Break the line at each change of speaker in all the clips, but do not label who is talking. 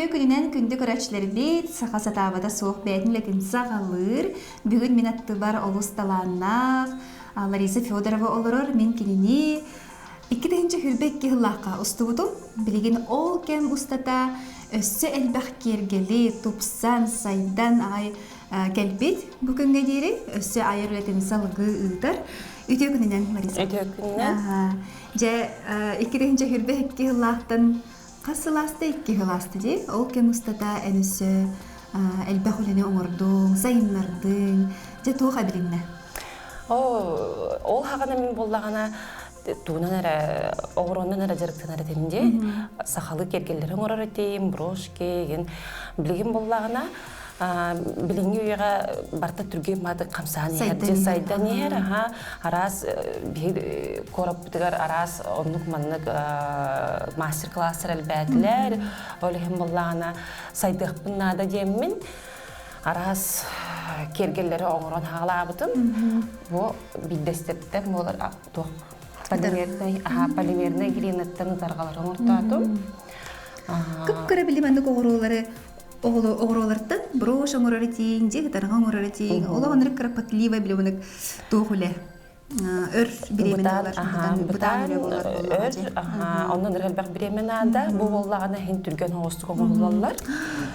Үтүө күнүнэн күндү көрөөччүлэрбит, саха сатаабата суох бэйэтин үлэтин саҕалыыр. Бүгүн мин аттыбар олус талааннаах Лариса Федорова олорор. Мин кинини 2022 сыллаахха устубутум. Билигин ол кэм устата өссө элбэх киэргэли тупсан, сайдан аҕай кэлбит бу күҥҥэ диэри өссө айар үлэтин салгыы ыытар. Үтүө күнүнэн, Лариса.
Үтүө күнүнэн.
Дьэ, 2022 сыллаахтан хас сыл ааста? Икки сыл ааста дии. Ол кэм устата эн өссө элбэх үлэни оҥордуҥ, сайыннардыҥ. Дьэ, туох эбилиннэ?
О, ол хаҕана мин буоллаҕына тугунан эрэ оҕуруоннан эрэ дьарыктанар этим дии. Сахалыы киэргэллэри оҥорор этим, брошки, игин. Билигин буоллаҕына билиҥҥи үйэҕэ барыта түргэн маатык хамсаан иһэр дьэ сайдан иһэр аха араас биһи куораппытыгар араас оннук маннык мастер-класстар элбээтилэр ол иһин буоллаҕына сайдыахпын наада диэммин араас киэргэллэри оҥорон хаалаабытым бу биирдэстэриттэн буолар туох полимернай аха полимернай глинаттан ытарҕалары оҥортоотум.
Кып-кыра били маннык оҕуруолары оҕуруолартан брошь оҥорор этиҥ, дьиэ ытарҕа оҥорор этиҥ, олох оннук кропотливая били маннык туох үлэ өр бириэмэ ылар, бытаан үлэ буолар
өр, онон өр элбэх бириэмэ наада. Бу буоллаҕына иһин түргэн оҕустук оҥоһуллаллар.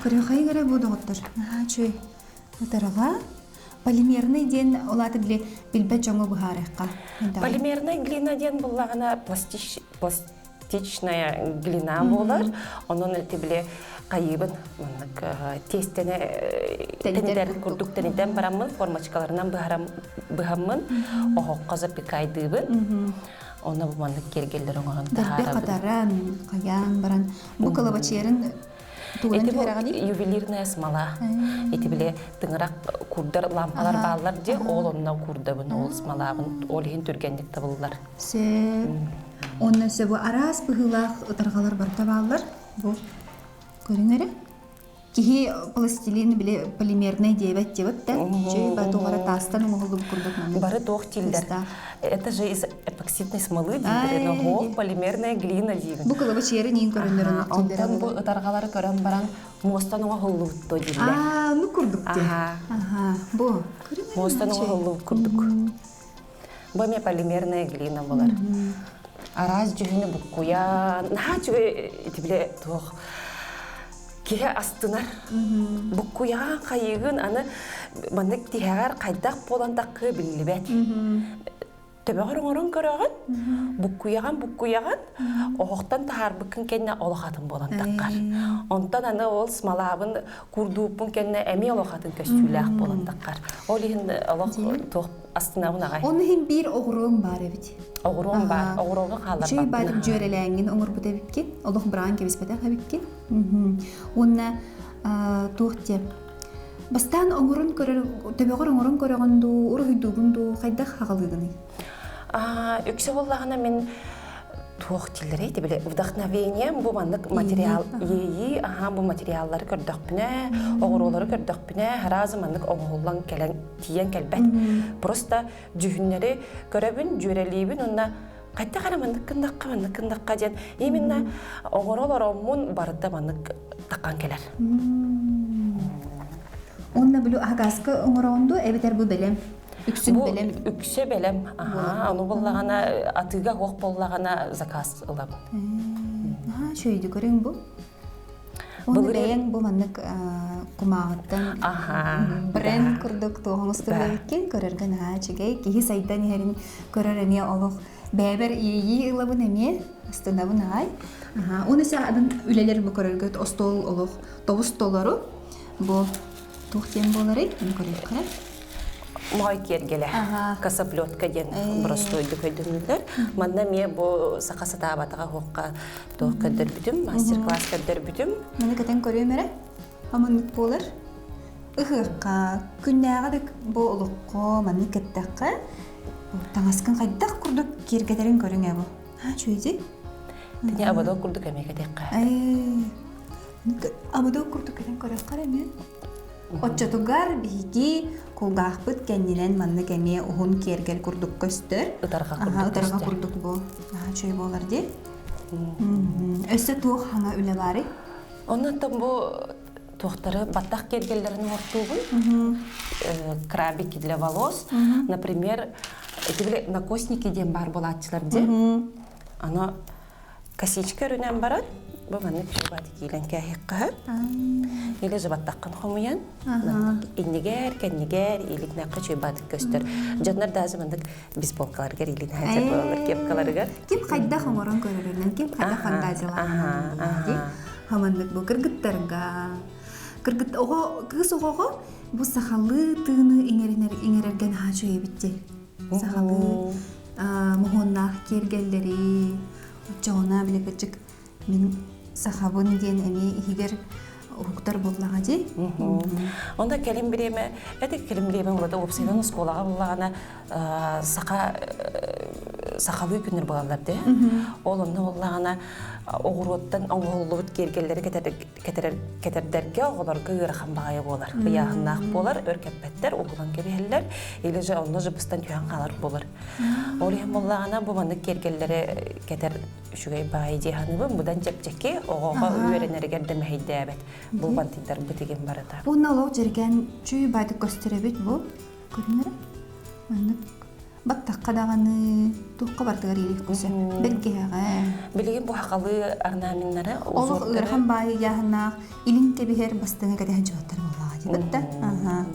Көрүөхайыҥ эрэ бу доҕоттор. Наһаа үчүгэй. Ытарҕа полимерный диэн ол аата били билбэт дьоҥҥо быһаарыахха.
Полимерная глина диэн буллаҕына пластичная глина буолар. Онон ити били хайыыбын маннык тиэстэни тэнитэр курдук тэнитэн бараммын формочкаларынан быһаммын оһоххо запекайдыыбын. Онно бу маннык киэргэллэр оҥорон
таһаарабын. хатаран, хайаан баран бу кылабачыйарын
Ити бу ювелирная смола. Ити били тыҥырах курдар лампалар бааллар дии, ол онно курдабын, ол смолабын, ол иһин түргэнник табыллар.
Сөп. Онно өссө бу араас быһыылаах ытарҕалар барыта бааллар. Бу көрүҥ эрэ. Киһи пластилин били полимерный диэбэт диэбэт да, чөй ба туох эрэ таастан оҥоһуллубут курдук маннык.
Бары туох дииллэр. Это же из эпоксидной смолы дииллэр, но полимерная глина диибин.
Бу кылабачыйары ниин көрөннөрөн
Онтон бу ытарҕалары көрөн баран муостан оҥоһуллубут то дииллэр.
Аа, ну курдук дии. Аха, бу.
Муостан оҥоһуллубут курдук. Бу эмиэ полимерная глина болар. Араас дьүһүнү буккуйан, наһаа үчүгэй ити биле туох киһи астынар. Буккуйаҕан хайыгын аны маннык тиһэҕэр хайдах буолан таххыы биллибэт. Төбөҕөр оҥорон көрөҕүн, буккуйаҕан буккуйаҕан, оһохтон таһаарбыккын кэннэ олох атын буолан таххар. Онтон аны ол смолабын курдууппун кэннэ эмиэ олох атын көстүүлээх буолан таххар. Ол иһин олох туох астынабын аҕай.
Оны иһин биир оҕуруоҥ баар эбит.
Оҕуруом баар, оҕуруоҥа хаалларбаппын.
Үчүгэй баайдык дьүөрэлээҥҥин оҥорбут эбиккин, олох быраан кэбиспэтэх эбиккин. Уонна туох диэ бастаан оҥорон көрөр төбөҕөр оҥорон көрөҕүн дуу, уруһуйдуугун дуу, хайдах хаҕалыыгыный?
Үксэ буоллаҕына мин туох дииллэрий били вдохновением бу маннык материал иэйии аһаа бу материаллары көрдөхпүнэ оҕуруолары көрдөхпүнэ сразу маннык оҥоһуллан кэлэн тиийэн кэлбэт просто дьүһүннэри көрөбүн дьүөрэлиибин уонна хайдах эрэ маннык гыннахха маннык гыннахха диэн именно оҥоро олороммун барыта маннык таххан кэлэр
Уонна били аһагаска оҥороҕун дуо эбэтэр бу бэлэм үксүн бэлэм
үксэ бэлэм аһаа ону буоллаҕына атыыга суох буоллаҕына заказ ылабын
наһаа үчүгэйдик көрүҥ бу Уонна бэйэҥ бу маннык кумааҕыттан бренд курдук туох оҥостубут көрөргө наһаа үчүгэй. Киһи сайдан иһэрин көрөр эмиэ олох бэйэбэр иэйии ылабын эмиэ астынабын аҕай. Уонна атын үлэлэр бу көрөргө остуол олох тобус толору. Бу туох диэн буоларый? Ону көрүөххэ.
Моой киэргэлэ, косоплетка диэн боростуойдук өйдөнүллэр. Манна эмиэ бу саха сатаабатаҕа уохха туох көрдөрбүтүм, мастер-класс көрдөрбүтүм.
Маны кэтэн көрүөм эрэ. Аманнык буолар. Ыһыахха, күннээҕи да бу олоххо маннык кэттэххэ, таҥаскын хайдах курдук киэргэтэрин көрүҥ ээ бу. Аа, үчүгэйдик.
Тини абадок курдук эмиэ кэтиэххэ.
Абадок курдук кэтэн көрөххө эмиэ. Оччотугар биһиги кулгаахпыт кэннинэн маннык эмиэ уһун киэргэл курдук көстөр.
Ытарҕа курдук
Ытарҕа курдук бу. Наһаа үчүгэй буолар дии. Өссө туох хаҥа үлэ баарый?
Оннуттан бу туохтары баттах киэргэллэрин оҥортуубун. Крабики для волос. Например, эти били накосники диэн баар буолааччылар дии. Аны косичка өрүнэн баран, бу маннык шубаты киилэн кээһиэххэ Или же баттаххын хомуйан, иннигэр, кэннигэр, иликнэххэ чуйбаатык көстөр. Дьоннор даже маннык бейсболкаларыгар илин хаачар буолаллар кепкаларыгар.
Ким хайдах оҥорон көрөрүнэн, ким хайдах фантазиялаах дии. Хаманнык бу кыргыттарга кыргыт оҕо кыыс оҕоҕо бу сахалыы тыыны иҥэринэр иҥэрэргэ наһаа үчүгэй эбит дии. Сахалыы моһуоннаах киэргэллэри оччоҕуна били кырдьык мин сахабын диэн эмиэ иһигэр уһуктар буоллаҕа дии.
Онно кэлин бириэмэ, это кэлин бириэмэ улата уопсайынан оскуолаҕа буллаҕына саха сахалыы күннэр буолаллар дии. Ол онно буоллаҕына оҕуруоттан оҥоһуллубут киэргэллэри кэтэрдэргэ оҕолорго ыарахан баҕайы буолар. Ыйааһыннаах буолар, өр кэппэттэр, угулан кэбиһэллэр, или же онно же быстан түһэн хаалар буолар. Ол иһин буоллаҕына бу маннык киэргэллэри кэтэр үчүгэй баайы дии саныыбын. Быдан чэпчэки, оҕоҕо үөрэнэригэр да мэһэйдээбэт. Бу бантыйдарбыт игин барыта.
Уонна олох дьэргэн чүй баайдык көстөрөбүт бу. Көрүҥнэрэ. Маннык баттахха даҕаны туохха бардыгар иирик көсө. Бэргэһэҕэ.
Билигин бу хахалы орнаменнары
Олох ыарахан баайы ыйааһыннаах илин кэбиһэр бастыҥа кэтэһэн дьоһуттар буоллаҕа дии Аха.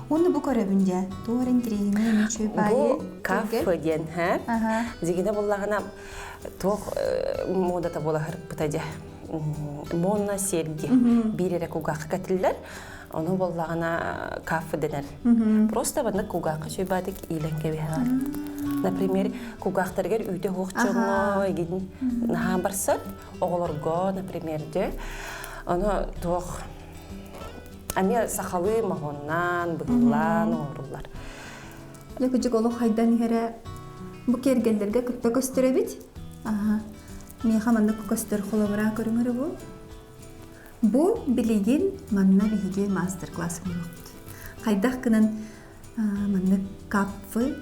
Уонна бу көрөбүн дьэ. Туох эрэ интириэһинэй эмиэ үчүгэй баайы.
Бу кафе диэн, һэ? Дигинэ буллаҕына туох муодата буола сырыппыта дьэ. Муонна серьги биир эрэ кугаахха кэтиллэр. Ону буоллаҕына кафе дэнэр. Просто маннык кугаахха чуйбаатык иилэн кэбиһэҕин. Например, кугаахтарыгар үүтэ суох дьоҥҥо игин наһаа барсар. Оҕолорго, например, дьэ. Ону туох эмиэ сахалыы моһуоннаан, быһыылаан оҥоруллар.
Дьэ кыдьык олох хайдан иһэрэ бу киэргэллэргэ кытта көстөр эбит. Аха. Миэхэ маннык көстөр холобура көрүҥөрө бу. Бу билигин манна биһиги мастер-класс оҥоруохпут. Хайдах гынан маннык капфы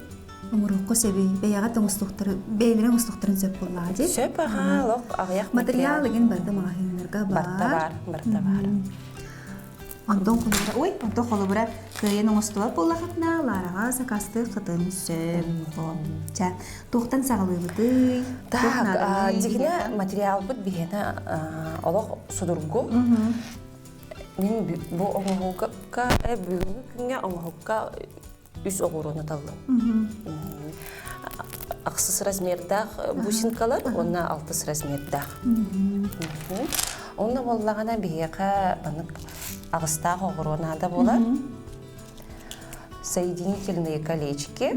оҥоруохха сөбүй? Бэйэҕэ оҥостуохтары, бэйэлэрэ оҥостуохтарын сөп буоллаҕа дии.
Сөп аха, олох аҕыйах
материал игин барда маҕаһыыннарга бар.
Барта бар, барта бар.
Онтон холобура, ой, онтон холобура кыайан оҥостубат буоллахытына, Лараҕа сакаастыаххытын сөп. Чэ, туохтан саҕалыыбытый?
Так, дьиҥинэ материалбыт биһиэнэ олох судургу. Мин бу оҥоһукка бүгүҥҥү күҥҥэ оҥоһукка үс оҕуруону таллым. Ахсыс размердаах бусинкалар уонна алтыс размердаах. Онно буоллаҕына биһиэхэ маннык аҕыстаах оҕуруо наада буолар. Соединительные колечки.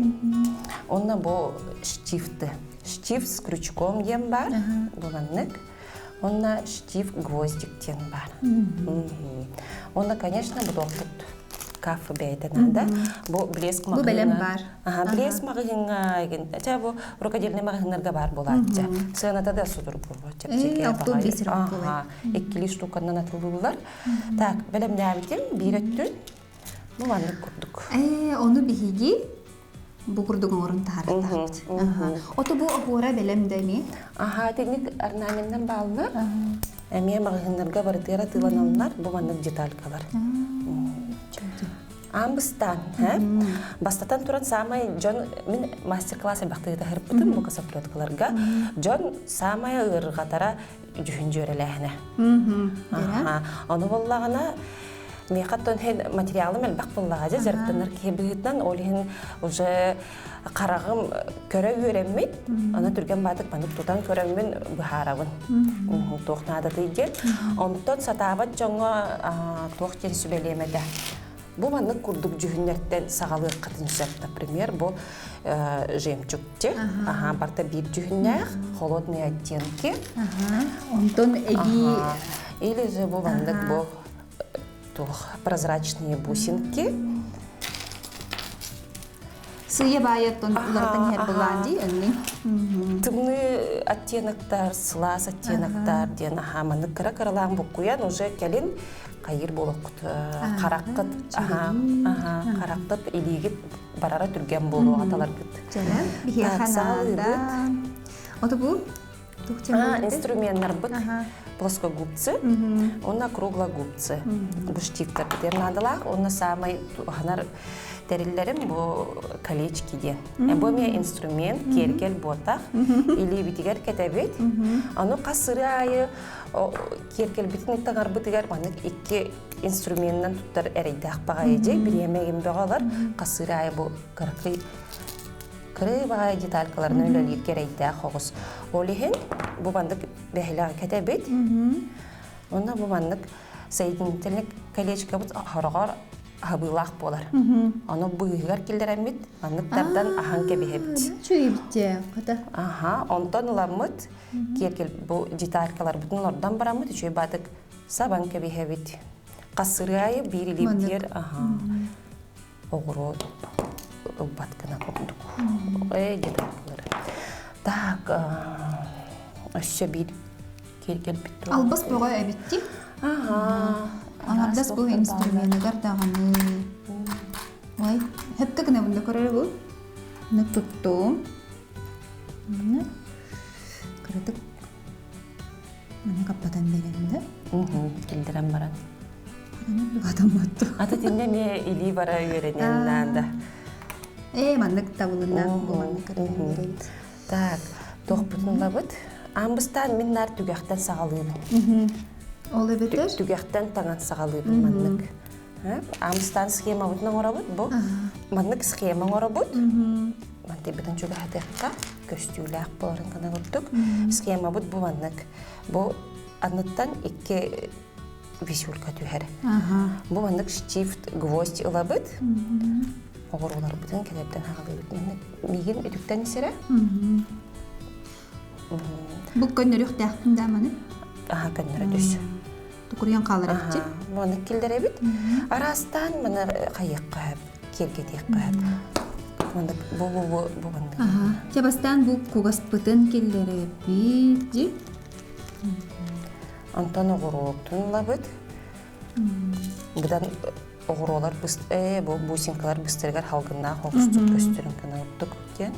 Онно бу штифты. Штифт с крючком диэн баар. Бу маннык. Онно штифт гвоздик диэн баар. Онно, конечно, бу туохпут кафе бэйэтэ наада. Бу блеск
Бу бэлэм баар.
Аха, блеск маҕаһыыҥҥа эгин. Бу рукодельный маҕаһыыннарга баар буолааччы. Сыаната да судургу. Чэпчэки Аха, иккилии штуканан атылыыллар. Так, бэлэмнээбитим биир өттүн. Бу маннык курдук.
Ээ, ону биһиги бу курдук оҥорон таһаарыахтаахпыт. Ото бу оһуора бэлэм да эмиэ?
Аха, итинник орнаменнар бааллар. Эмиэ маҕаһыыннарга барытыгар атыыланаллар. Бу маннык деталькалар. Аан бастаан, бастатан туран саамай дьон мин мастер-класс элбэхтик ыытаһырбытым бу косоплеткаларга дьон саамай ыарырҕатара дьүһүн дьүөрэлээһинэ. Ону буоллаҕына миэхэ оттон иһин материалым элбэх буоллаҕа дьэ дьарыктанар киһи быһыытынан ол иһин уже хараҕым көрө үөрэммит аны түргэн баатык маннык тутан көрөммүн быһаарабын туох наадатый диэн онтон сатаабат дьоҥҥо туох диэн сүбэлиэм этэ бу маннык курдук дьүһүннэртэн саҕалыаххытын сөп например бу жемчугте аха барта биир дьүһүннээх холодные оттенки
онтон эбии
или же бу маннык бу туох прозрачные бусинки
Сыыйа баайаттан уларытан иһэр былаан дии өннүн.
Тымныы оттеноктар, сылаас оттеноктар диэн аха маннык кыра-кыралаан буккуйан уже кэлин хайыр буолуоххут хараххыт аха аха хараххыт илиигит барара түргэн буолуоҕа таларгыт.
Чэлэн биһиэхэ наада. Ото бу?
Инструменнарбыт плоскогубцы, уонна круглогубцы. Бу штифтарбыт наадалаах, уонна саамай туһанар тэриллэрим бу колечки диэн. Бу эмиэ инструмент, киэргэл буотах, илиибитигэр кэтэбит. Ону хас сырыы аайы киэргэлбитин таҥарбытыгар маннык икки инструменынан туттар эрэйдээх баҕайы дьэ бириэмэ игин бөҕө ылар. Хас сырыы аайы бу кыракый кырыы баҕайы деталькаларынан үлэлииргэ эрэйдээх оҕус. Ол иһин бу маннык бэһилэҕи кэтэбит. Уонна бу маннык соединительный колечкобут хороҕор аһабыылаах буолар. Ону быыһыгар киллэрэммит, маннык тардан аһан кэбиһэбит.
Үчүгэй хата.
Аха, онтон ыламмыт, киэргэл бу деталькаларбытын олордон бараммыт, үчүгэй баатык сабан кэбиһэбит. Хас сыры биир илиибитигэр аха оҕуруо ылбат гына курдук. Э деталькалары. Так, өссө биир киэргэлбит
Албас бөҕө эбитти.
Аха.
Аҥардас бу инструменыгар даҕаны. Ой, хөпкө гына бunda көрөр бу. Ны туттум. Мына кыратык маны каппатан берем да.
Киллэрэн баран.
Батамматту.
Ата тинне эмиэ илии бара үөрэнэн наада.
Э, маннык табылынна бу маннык көрөр
Так, туохпутун ылабыт? Аан мин наар түгэхтэн саҕалыыбын.
Ол эбэтэр?
Түгэхтэн таҥан саҕалыыбын маннык. Аан схемабытын оҥоробут бу. Маннык схема оҥоробут. Мантыйбытын чугаһатыахха көстүүлээх буоларын гына курдук. Схемабыт бу маннык. Бу анныттан икки висюлька түһэр. Бу маннык штифт гвоздь ылабыт. Оҕурууларбытын кэлэрдэн хаҕалыыбыт. Маннык миигин үтүктэн исэрэ.
Бу көннөрүөхтээхпин да маны?
Аха, көннөрө түс.
Тукуруйан хаалар эбитчи.
Маннык киллэрэбит. Араастаан маны хайыахха сөп, киэргэтиэххэ сөп. Маннык бу бу бу бу маннык.
Аха. Чэ бастаан бу кугаспытын киллэрэбит дии.
Онтон оҕуруоктун ылабыт. Быдан оҕуруолар э бу бусинкалар быстарыгар халгыннаах оҕустук көстөрүн гына ордук диэн.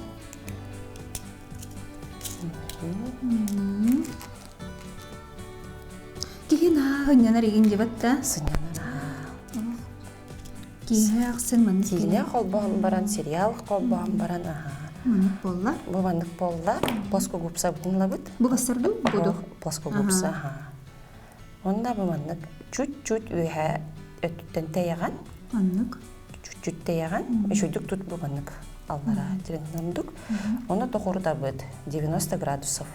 Киһи наһаа сынньанар игин дебат да.
Сынньанар.
Киһи ахсын маннык
Киинэ холбоон баран, сериал холбоон баран, аха.
Маннык буолла.
Бу маннык буолла. Плоскогубцабытын ылабыт.
Бу бассардым буду.
Плоскогубца, аха. Онда бу маннык чуть-чуть үөһэ өттүттэн тэйэҕэн.
Маннык.
Чуть-чуть тэйэҕэн. Үчүгдүк тут бу маннык аллара тириннамдук. Оны тохурутабыт 90 градусов.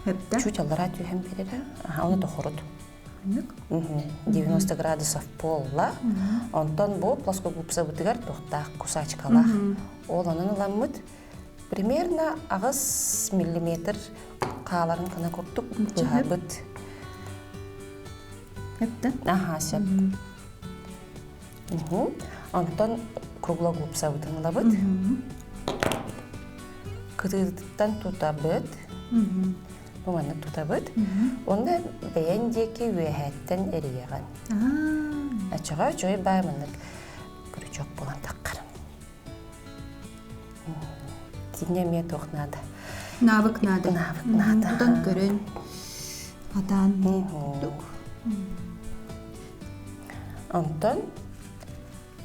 Хөптө.
Чуть аллара түһэн берere. Аха, оны тохурут.
Маннык.
90 градусов буолла. Онтон бу плоскогубцабытыгар туохтаах кусачкалаах. Ол онон ыламмыт примерно 8 миллиметр хааларын гына курдук быһабыт.
Хөптө.
Аха, сөп. Онтон круглогубцабытын ылабыт. Кытыытыттан тутабыт. Бу маннык тутабыт. Онно бэйэн диэки үөһээттэн эрийэҕин. Ачаҕа үчүгэй баай маннык крючок буолан таххар. Кине эмиэ туох наада?
Навык наада.
Навык наада.
Тутан көрөн, атаан курдук.
Онтон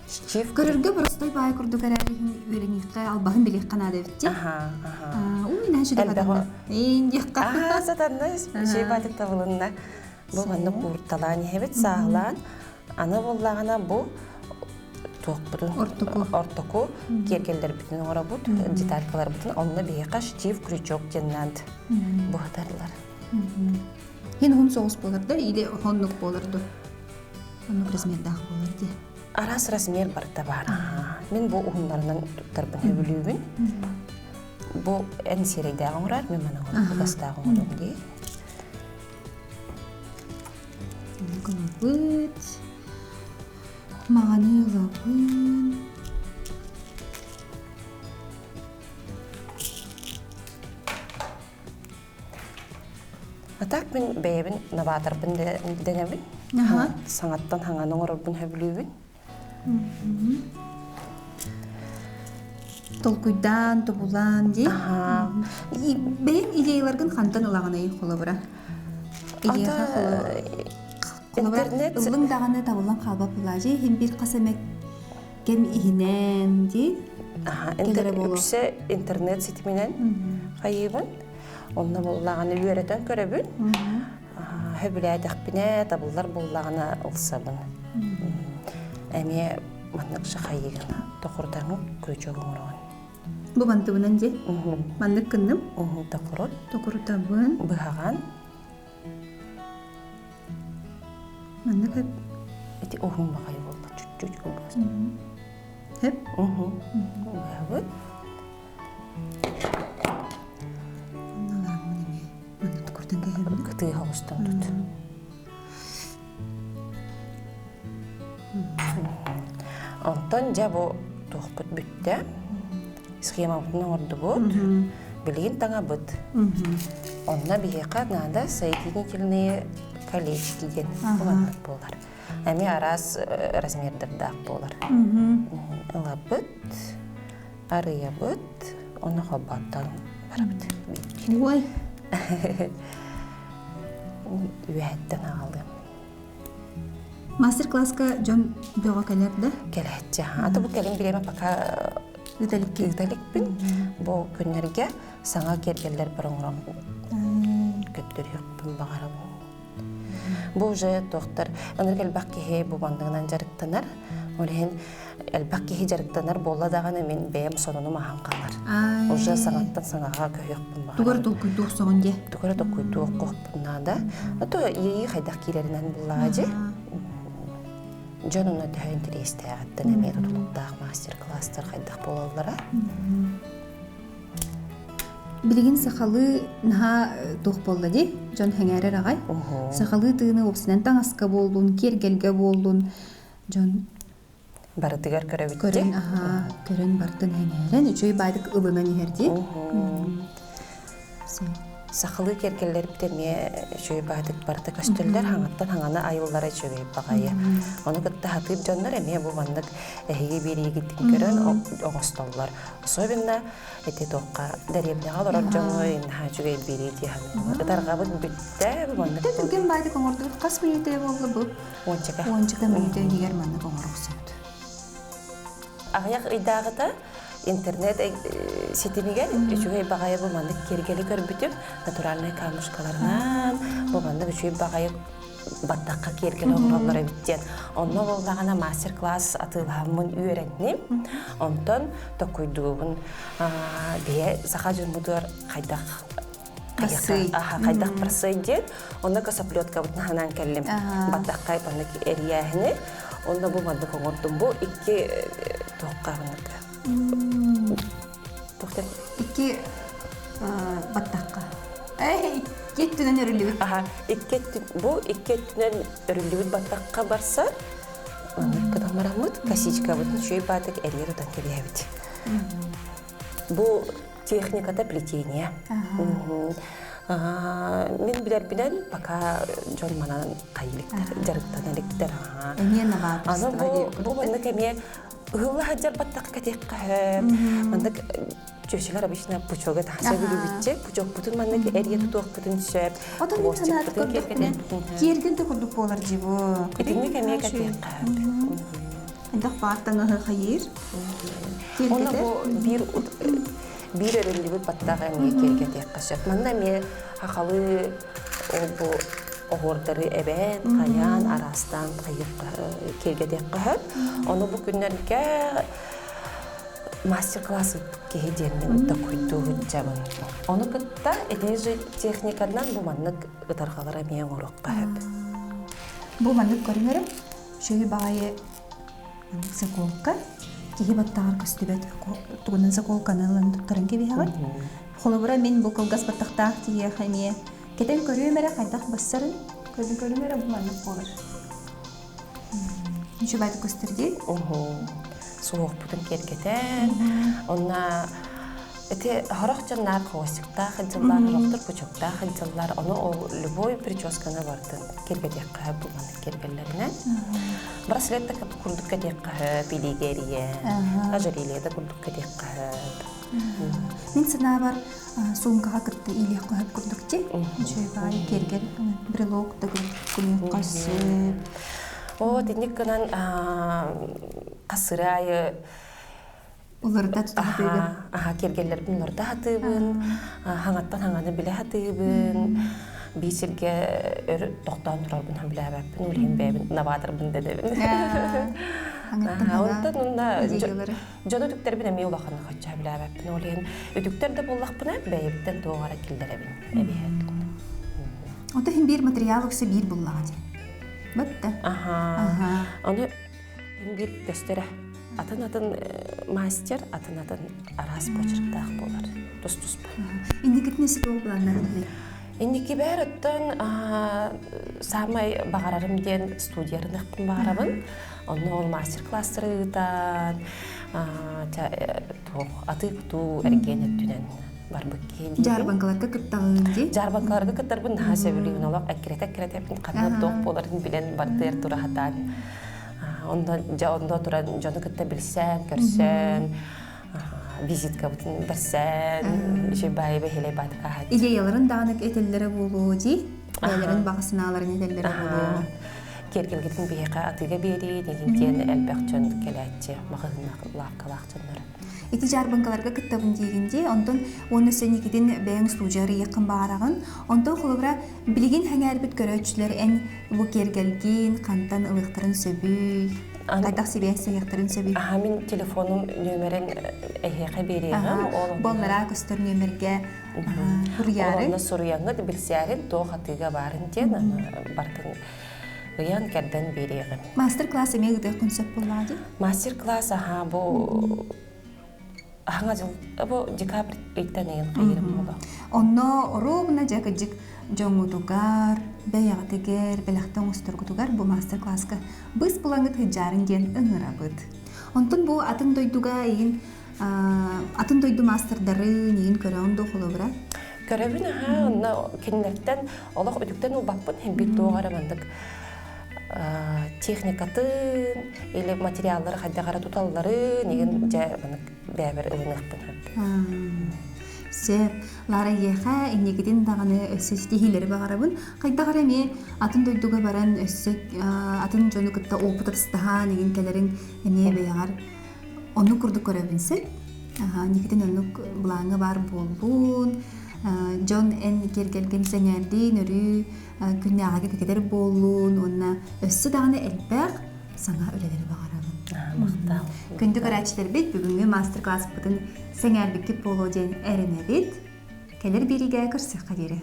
Штиф
Көрөргө простой баай курдук эрээри үөрэниэххэ албаһын билиэххэ наада эбит дии.
Аха, аха.
Уй, наһаа үчүгэй
Элбэҕи
Эйин диэххэ.
Аа, сатанна, үчүгэй баатык табылынна. Бу маннык уурталаан иһэбит, сааһылаан. Аны буоллаҕына бу туохпутун
Ортоку.
ортоку киэргэллэрбитин оҥоробут, деталькаларбытын онно биһиэхэ штиф крючок диэн быһытарлар.
Хин уһун соҕус буолар да или оннук буолар ду? Оннук размердаах буолар дии.
Араас размер барыта баар. Мин бу уһуннарынан туттарбын сөбүлүүбүн. Бу эн сиэрэйдээх оҥорор, мин маны оҥорор, кугастаах оҥором дии.
Ылабыт. Маҕаны ылабын.
А так мин бэйэбин новаторбын дэнэбин.
Аха.
Саҥаттан хаҥаны оҥорорбун сөбүлүүбүн.
Толкуйдаан, тобулаан дии. Бэйэҥ идеяларгын хантан ылаҕыный холобура? Идеяха холобура ыллыҥ даҕаны табыллан хаалбат буолааччы иһин биир хас эмэ кэм иһинэн дии кэлэрэ буолуо.
Үксэ интернет ситиминэн хайыыбын. Онно буоллаҕына үөрэтэн көрөбүн. Сөбүлээтэхпинэ, табыллар буоллаҕына ылсабын. Эмиэ маннык шахайыгын тохурутаҥы күрүчүөк оҥороҕун.
Бу мантыбынан дии. Маннык гынным.
Токурут.
Токурутабын.
Быһаҕан.
Маннык хөп.
Ити уһун баҕайы буолла чуть-чуть кылгас.
Хөп.
Быһабыт.
Онно эмиэ маннык токурутан кэһэбин.
Кытыыһа оҕустан тут. Онтон дьэ бу туохпут бүттэ. Схемабытын оҥордубут. Билигин таҥабыт. Онно биһиэхэ наада соединительные колечки диэн маннык буолар. Эмиэ араас размердардаах буолар. Ылабыт, арыйабыт, ону холбооттон барабыт.
Ой.
Үөһэттэн аҕалыам.
Мастер-класска дьон бөҕө кэлэр да?
Кэлээччи. Аты бу кэлин бириэмэ пока ыыталикпин. Бу күннэргэ саҥа киэргэллэр бар оҥорон көттөрүөхпүн баҕарабын. Бу уже туохтар ынырык элбэх киһи бу манныгынан дьарыктанар. Ол иһин элбэх киһи дьарыктанар буолла даҕаны мин бэйэм сонунум аһан хаалар. Уже саҥаттан саҥаҕа көһүөхпүн баҕарабын.
Тугу эрэ толкуйдуох соҕун дии.
Тугу эрэ толкуйдуох наада. А то иэйии хайдах киирэринэн буллаҕа дии. Дьон онно төһө интэриэстээҕиттэн эмиэ тутулуктаах мастер-класстар хайдах буолаллара.
Билигин сахалыы наһаа туох буолла дии, дьон сэҥээрэр аҕай. Сахалыы тыыны уопсайынан таҥаска буоллун, киэргэлгэ буоллун, дьон
барытыгар көрөбүт
көрөн аһаа көрөн бартын сэҥээрэн үчүгэй баайдык ылынан иһэр дии.
Сахалыы киэргэллэрбит эмиэ үчүгэй баайдык барыта көстөллөр, хаҥаттан хаҥана айыллара үчүгэй баҕайы. Ону кытта сатыыр дьоннор эмиэ бу маннык эһиги биэриигитин көрөн оҥостоллор. Особенно ити туохха дэриэбинэҕэ олорор дьоҥҥо наһаа үчүгэй биэрии дии саныыбын. Ытарҕабыт бүттэ, бу маннык
Бүттэ түргэн баайдык оҥордубут. Хас мүнүүтэ буолла бу?
Уончака.
Уончака мүнүүтэ иһигэр маннык оҥоро охсубут.
Аҕыйах ыйдааҕыта интернет ситимигэр үчүгэй баҕайы бу маннык киэргэли көрбүтүм. Натуральнай камушкаларынан бу маннык үчүгэй баҕайы баттахха киэргэл оҥороллор эбит диэн. Онно буоллаҕына мастер-класс атыылаһаммын үөрэнним. Онтон токуйдуубун бэйэ саха дьоммутугар хайдах хайдах барсый диэн онно косоплеткабытын ханаан кэллим баттахха маннык эрийээһини онно бу маннык оҥордум бу икки туохха маннык
Икки баттахха. Икки өттүнэн өрүллүбүт.
Аха, икки бу икки өттүнэн өрүллүбүт баттахха барсар. Маннык гынан бараммыт, косичкабытын үчүгэй баатык эрийэ тутан кэбиһэбит. Бу техниката плетение. Мин билэрбинэн пока дьон манан хайылыктар, дьарыктана иликтэр.
Эмиэ новаторство.
Аны бу маннык эмиэ ыһылла сылдьар баттахха кэтиэххэ сөп. Маннык чүөчэлэр обычно пучога тахса билибитче пучокпутун маннык эрийэ тутуохпутун сөп.
Отон мин санаат көрдөхпүнэ киэргэл да курдук буолар дии бу.
Итинник эмиэ кэтиэххэ сөп.
Элбэх баар таҥаһы хайыыр.
Онно бу биир биир өрүллүбүт баттах эмиэ киэргэтиэххэ сөп. Манна эмиэ хахалы ол бу оһуордары эбээн, хайаан, араастаан киэргэтиэххэ сөп. Ону бу күннэргэ мастер-класс киһи диэммин токуйдуу сылдьабын. Ону кытта ити же техниканан бу маннык ытарҕалары эмиэ оҥоруохха сөп.
Бу маннык көрүҥөрүм үчүгэй баҕайы маннык заколка киһи баттаҕар көстүбэт тугунан заколканы ылан туттаран кэбиһэҕин. Холобура мин бу кылгас баттахтаах киһиэхэ эмиэ кэтэн көрүөм эрэ хайдах бассарын көрүн көрүм эрэ бу маннык буолар. Үчүгэйдик көстөр дии.
Суһуохпутун киэргэтэн, онно Ити хорох дьоннаар хвостиктаах сылдьаллар, сорохтор пучоктаах сылдьаллар. Ону ол любой прическаны бардын киргэтиэххэ сөп булан киргэллэринэн. Браслет да курдук кэтиэххэ сөп, илиигэ эрийэн, ожерелье да курдук кэтиэххэ сөп.
Мин санаабар суумкаҕа кытта иилиэххэ сөп курдук дии. Үчүгэй баҕайы киэргэл брелок да гыныахха сөп.
Оо, итинник гынан хасыры аайы
Уларыта тута сатыыгын.
Аха, киэргэллэрбин уларыта сатыыбын, хаҥаттан хаҥаны билэ сатыыбын, биир сиргэ өр тохтоон турарбын билээбэппин, ол иһин бэйэбин новаторбын дэдэбин. Онтон онно дьону үтүктэрбин эмиэ улаханнык хачча билээбэппин, ол иһин үтүктэр да буоллахпына бэйэбиттэн туох эрэ киллэрэбин эбиһэт.
Ото иһин биир материал үксэ биир буллаҕа дии. Бытта.
Аха. Ону биир көстөрө. Атын-атын мастер, атын-атын араас почерктаах буолар. Тус-туспа.
Инникитин өссө туох былааннаахтыный?
Инникибэр оттон саамай баҕарарым диэн студиярыныахпын баҕарабын. Онно ол мастер-класстары ыытан, туох атыы-кутуу эргиэн өттүнэн барбыт киһи диибин.
Дьаарбаҥкаларга кыттаҕын дии?
Дьаарбаҥкаларга кыттарбын наһаа сөбүлүүбүн. Олох эккирэтэ-эккирэтэ ханна туох буоларын билэн бардыар тура сатаан. Онно дьэ онно туран дьону кытта билсэн, көрсөн, визиткабытын бэрсэн, үчүгэй баайы бэһиэлэй баатык ааһат.
Идеяларын даҕаны этэллэрэ буолуо дии? Бэйэлэрин баҕа санааларын этэллэрэ буолуо.
Киэргэлгитин биһиэхэ атыыга биэрии диэн элбэх дьон кэлээччи, маҕаһыыннаах, лаапкалаах дьоннор.
Ити дьаарбаҥкаларга кыттабын диигин дии, онтон уонна сен икитин бэйэҥ студия арыйыаххын баҕараҕын. Онтон холобура билигин сэҥээрбит көрөөччүлэр эн бу киэргэлгин хантан ылыахтарын сөбүй? Хайдах сибээстэһиэхтэрин сөбүй?
Аха, мин телефонум нүөмэрин эһиэхэ биэриэҕим.
Боллара көстөр нүөмэргэ суруйаары.
Онно суруйаҥҥыт билсээрин туох атыыга баарын диэн бартын ыйан кэрдэн биэриэҕим.
Мастер-класс эмиэ ыытыаххын сөп буоллаҕа дии?
Мастер-класс аха бу аһаҥа дьыл бу декабрь ыйтан ыйын хайырым буолуо.
Онно оруобуна дьэ кыдьык дьоҥҥутугар, бэйэҕитигэр, бэлэхтэ оҥосторгутугар бу мастер-класска быс булаҥҥыт сылдьаарын диэн ыҥырабыт. Онтон бу атын дойдуга иин атын дойду маастардарын иин көрөҕүн дуу холобура?
Көрөбүн аха, онно кинилэртэн олох үтүктэн ылбаппын, һин биир туох эрэ маннык техникатын или материаллары хайдах эрэ туталларын игин дьэ маннык бэйэбэр ылыныахпын сөп.
Сөп. Лара эйиэхэ инникитин даҕаны өссө ситиһиилэри баҕарабын. Хайдах эрэ эмиэ атын дойдуга баран өссө атын дьону кытта опыт атастаһан игин кэлэриҥ эмиэ бэйэҕэр оннук курдук көрөбүн син. Инникитин оннук былааҥҥа баар буоллун. Дьон эн киэргэлгин сэҥээрдиин, өрүү күннээҕигэ кэтэр буоллун уонна өссө даҕаны элбэх саҥа үлэлэри баҕарабын.
Махтал.
Күндү көрөөччүлэрбит, бүгүҥҥү мастер-класспытын сэҥээрбиккит буолуо диэн эрэнэбит. Кэлэр биэриигэ көрсүөххэ диэри.